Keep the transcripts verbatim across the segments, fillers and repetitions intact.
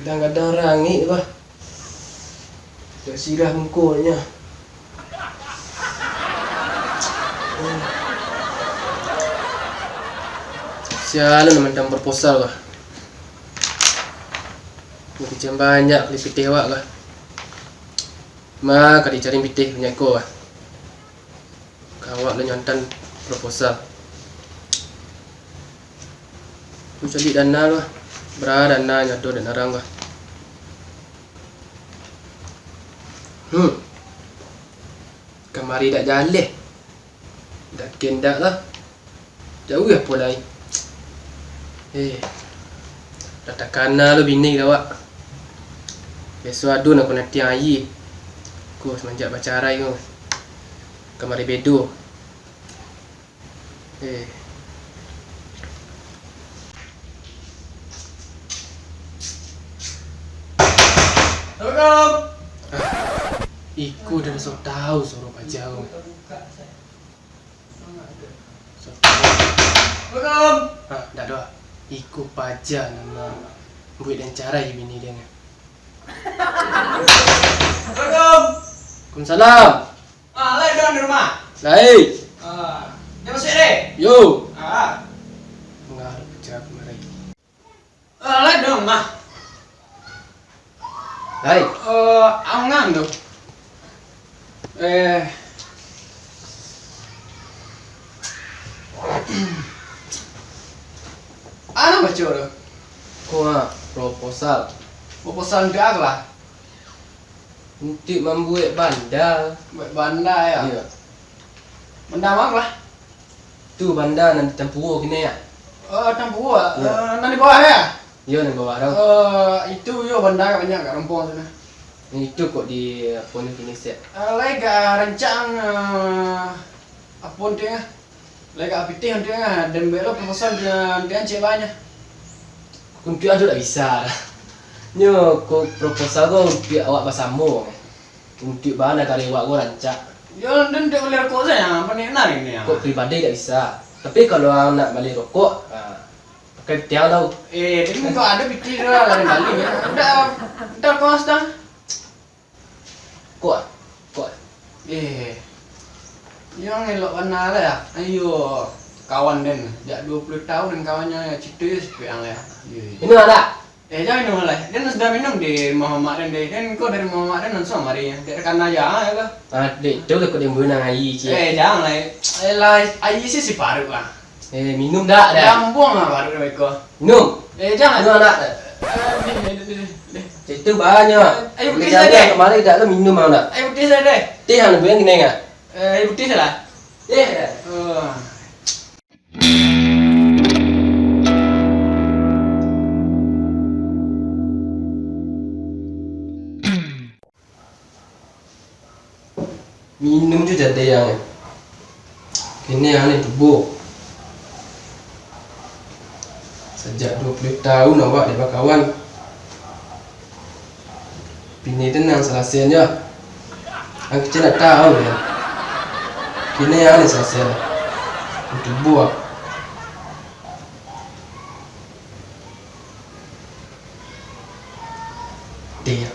Kadang-kadang rangik, bah. Dak sirah mukonyo. Sialan mantang proposal, bah. Macam banyak kali pitih awak, bah. Ma ka dicari pitih banyak ko, bah. Ka awak lah nyo antan proposal. Tu caliak dana tu lah. Bara dana nyo ado dek narang tu lah. Hmm. Kamari dak jaleh. Dak kendak lah. Jauah apo lai. Eh. Dak takana lo bini ka awak. Biaso ado nak ko nanti aia. Ko samanjak bacarai ko. Kamari bedo. Eh. Assalamualaikum. Ah, iko dah so tau suaro paja ko. So tau. Assalamualaikum. Ah, dak ado. Iko paja nan mambuek den carai bini den. Assalamualaikum. Waalaikumsalam. Ah, lai dong di rumah? Lai. Ah, jan masuak deh. Yo. Ah. Pengaruh pecah kemarin. Ah, lai dong, Mah. Lai. Eh, angan tu. Eh. Anu baco tu? Ko, ah, proposal. Proposal untuak apo lah? Untuak mambuek banda. Buek banda, yo? Iyo. Banda ma lah? Tu banda nan di Tampuo kini, yo. Oh, Tampuo. Iyo. Eh, nan di bawah, yo? Iyo, nan di bawah tu. Eh, itu yo banda banyak ka Rompong tu nah. Itu kok di, apo ni, kini sek. Eh, lai ka rancak, eh, apo tu yo? Lai ka pitih untuak ah, den buek lo proposal untuak cewek banyak. Untuak tu dak bisa lah. Nyo ko proposal ko untuak awak basamo. Untuak bana kari awak ko rancak. Yo, den untuak bali rokok sajo, apo ni, nari ni, ah. Kok pribadi dak bisa. Tapi kalau ang nak bali rokok, ah, pakai pitih ang tau. Eh, tapi kok ado pitih tu lah, lain bali yo. Udah, udah kau sedang. Kok ah? Kok ah? Eh, yang elok bana lah yo. Ayo, kawan den. Jak duo puluah taun den kawannyo, carito yo saketek ang lah yo. Iyo, iyo. Minum dak? Eh, jan minum lah. Den sudah minum di rumah mamak den deh. Den ko dari rumah mamak den langsuang mari. Dek karano aja, yo ko. Ah, dek, tu lah kok den bunuh aia, ciek. Eh, jan lah. Eh, lah, aia isi siparuik lah. Eh, minum dak, dak? Lambuang lah baru dah beko. Minum. Eh, jan. Minum dak? Eh, deh, deh, deh, deh, deh. Itu banyak. Eh, aia putiah sajo deh. Kemarin dak lo minum dak? Aia putiah sajo deh. Teh ang buek kini ah? Eh, aia putiah sajo lah. Teh dah. Oh. Minum jo jadeh ang. Kini ang ni tubuah. Sajak duo puluah taun awak dek bakawan. Bini tu nan salasai nyo. Ang kecek ndak tahu yo. Kini ang ni salasai. Ang tubuah. Diam.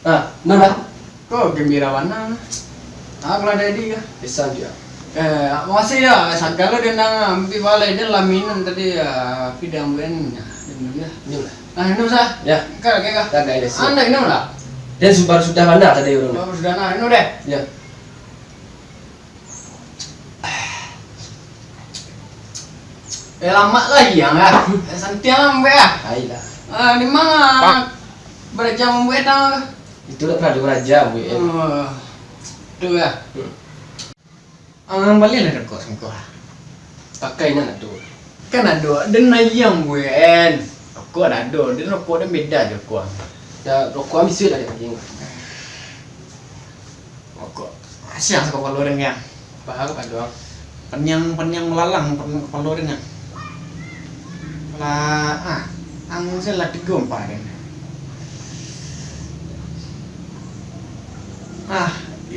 Ah, Nun lah. Ko gambira bana. Ah, kalau jadi ka. Pisan dia. Eh, makasih yo, sagalo den nan ambiak balai, den lah minum tadi, ah, pidang buen. Minum yo. Minum lah. Ah, minum sa. Yo. Ka, ka, ka. Ka, ka, ka. Anda minum lah. Den su-, baru sudah bana tadi urang. Baru sudah nah, minum deh. Yo. Eh, lamak lai ang lah. Eh, santiang lah mambuek ah. Ai lah. Ah, di ma baraja mambuek ang lah? Itu dak paralu baraja mambuek. Oh, tu lah. Hmm. Ah, balilah rokok sangko lah. Pakai nan ado. Kan ado, den aia mambuek. Rokok dak ado, den rokok den beda jo rokok ang. Dak, rokok ang bisuak dak ado lagi. Rokok. Siang sako kapalo den, Yang. Paha kapalo ang. Paniang, paniang malalang, paniang kapalo den, Yang. Lah, ah, ang se lah tigo ampek den.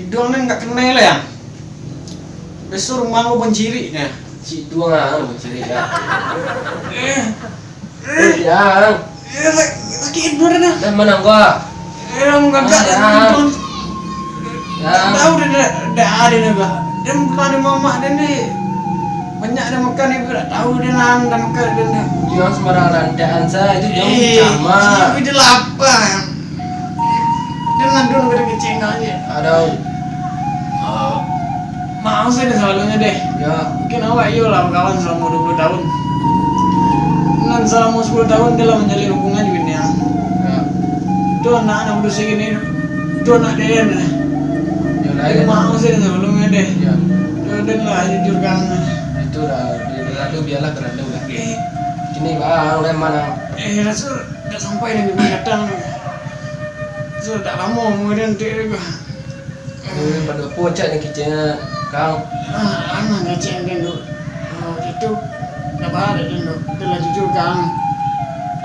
Iduang ni ndak kenai lah, Yang. Besok rumah ko bancirik nyo. Ciduang ah, bancirik ah. Eh, eh, Yang. Eh, sak-, sakik benar dah. Dah manang ko? Eh, Yang, kakak. Ah, Yang. Yang. Tahu dah, dah, dah ada dah, Kak. Dia bukan ada mamak dia ni. Banyak dah makan ni, dak tahu dah nan dah makan dah. Jangan sembarang lantakan sa, itu jangan. Eh, sama. Itu lapar. Dah ladun pada kecil kau je. Aduh. Ah, maaf saya dah sebelumnya deh. Ya. Mungkin awak iyo lah berkawan selama dua puluh tahun. Nan selama sepuluh tahun dia lah menjalin hubungan dengan dia. Ya. Itu anak, anak muda segini, itu anak dia dah. Ya, lain. Maaf saya dah sebelumnya deh. Ya. Itu dia lah jujur kan. Itulah, dia berlalu, biarlah berlalu lah. Eh. Kini bang, lain mana? Eh, Rasul, dah sampai dah, datang dah. Rasul, tak lama kemudian dia juga. Eh, pado apo cak ni keceknyo, Kang? Ah, aman kecek den tu. Ah, itu, dak baa den tu. Itu lah jujur, Kang.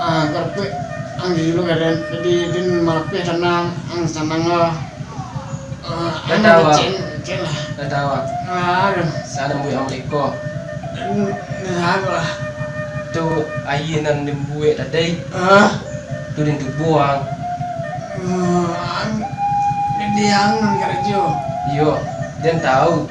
Ah, karpet ang jujur ka den. Jadi, den malapeh tanang, ang sanang lah. Ah, dah aman tahu, kecek, kecek lah. Dah tahu. Ah, aduh. Salam buat Amerika. Hmm, dah lah. Tu aia nan den buek tadi. Ah. Tu den tubuang. Hmm, jadi ang nan karajo. Iyo, den tahu.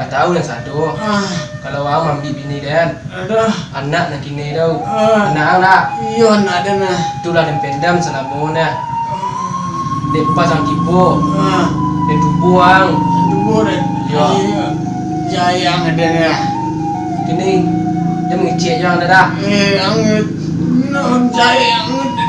Lah tahu den sado. Ah. Kalau ang maambiak bini den. Aduh. Anak nan kini tu. Ah. Anak ang dak? Iyo, anak den lah. Itulah den pendam salamo nah. Ah. Dek pas ang tibo. Ah. Den tubuang. Tubuang den. Iyo. Iyo. Jayang den lah. Kini den mangecek jo ang dah. Eh, ang, no, jayang den.